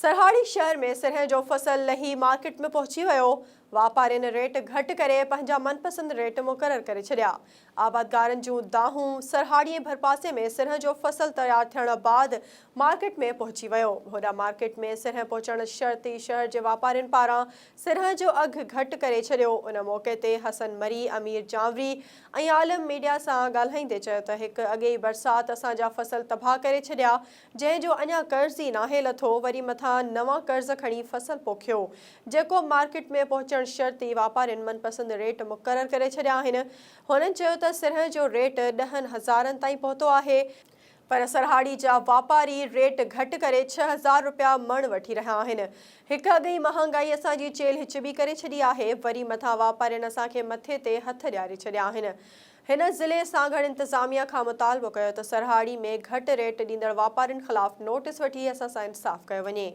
سرهاڙي شهر ۾ سرهن جو فصل لهي مارڪيٽ ۾ پهچي ويو، واپارين ريٽ گهٽ ڪري پنهنجا من پسند ريٽ مقرر ڪري ڇڏيا. آبادگارن جون دانهون سرهاڙي ۽ ڀرپاسي ۾ سرهن جو فصل تيار ٿيڻ بعد مارڪيٽ ۾ پهچي ويو. هوڏانهن مارڪيٽ ۾ سرهن پهچڻ شرط ئي شهر جي واپارين پاران سرهن جو اگهه گهٽ ڪري ڇڏيو. ان موقعي تي حسن مري، امير جانوري ۽ عالم ميڊيا سان ڳالهائيندي چيو ته هڪ اڳي ئي برسات اسان جا فصل تباهه ڪري ڇڏيا، جنهن جو اڃا قرض ئي ناهي لٿو، وري مٿان نوان قرض کڻي فصل پوکيو، جيڪو مارڪيٽ ۾ پهچڻ شرط ئي واپارين من پسند ريٽ مقرر ڪري ڇڏيا آهن. هنن چيو ته سرهن جو ريٽ ڏهن هزارن تائين پهتو آهي، پر سرهاڙي جا واپاري ريٽ گهٽ ڪري 6000 رپيا مڻ وٺي رهيا آهن، هڪ اڳ ئي مهانگائي اسان جي چيلهه چٻي ڪري ڇڏي آهي، وري مٿان واپارين اسان کي مٿي تي هٿ ڏياري ڇڏيا آهن. هن ضلعي سانگهڙ انتظاميا کان مطالبو ڪيو ته سرهاڙي ۾ گهٽ ريٽ ڏيندڙ واپارين خلاف نوٽيس وٺي اسان سان انصاف ڪيو وڃي.